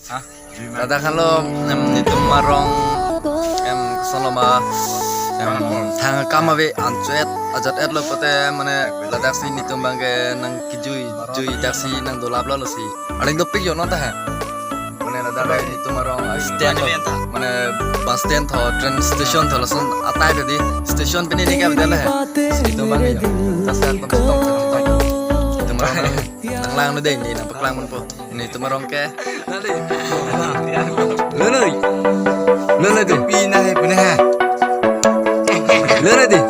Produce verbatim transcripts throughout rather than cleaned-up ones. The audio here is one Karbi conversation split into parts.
Ladak halo, em, netum arong, em, kosonlo ma, em, thang akam ave anchot ajat-etlo pote mane ladak si netum abangke nang kejui jui dak si nang dolap lo si. Aling dopik yo non ta ha. Mane ladak netum arong stand ho, mane bus stand ho, train station ho, lason atai tadi station pini ni ka bidal ha. Netum abangke yo. Kasak tong tong tong tong. Netum arong nang lang no dei, ne nang paklang ponpo. Netum arong ke. Lele. Lele di. Pina he pina he. Lele di.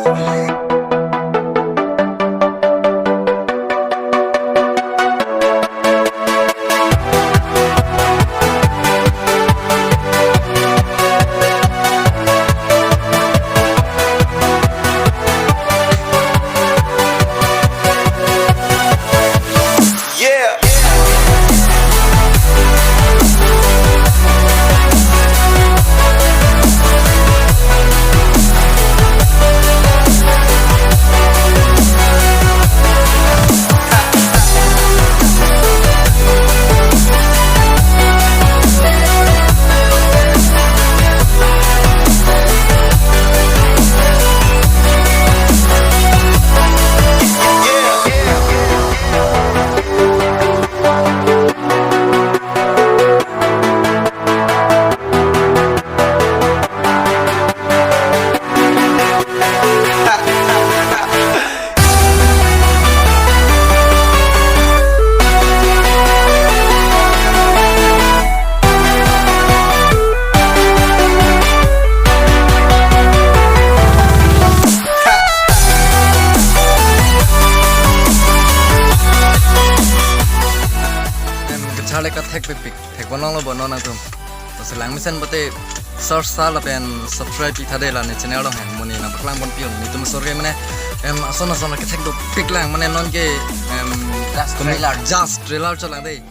Em, kacharli kathek pipik. Thek ponlonglo bo non atum. To selang mesen pote search sa lapen subscribe pi thade la ne channel along he. Mo ne nang paklang ponpi un. Netum asor ke mane, em, ason ason kethek dopik lang mane non ke, em, just trailer, just trailer chot lang dei.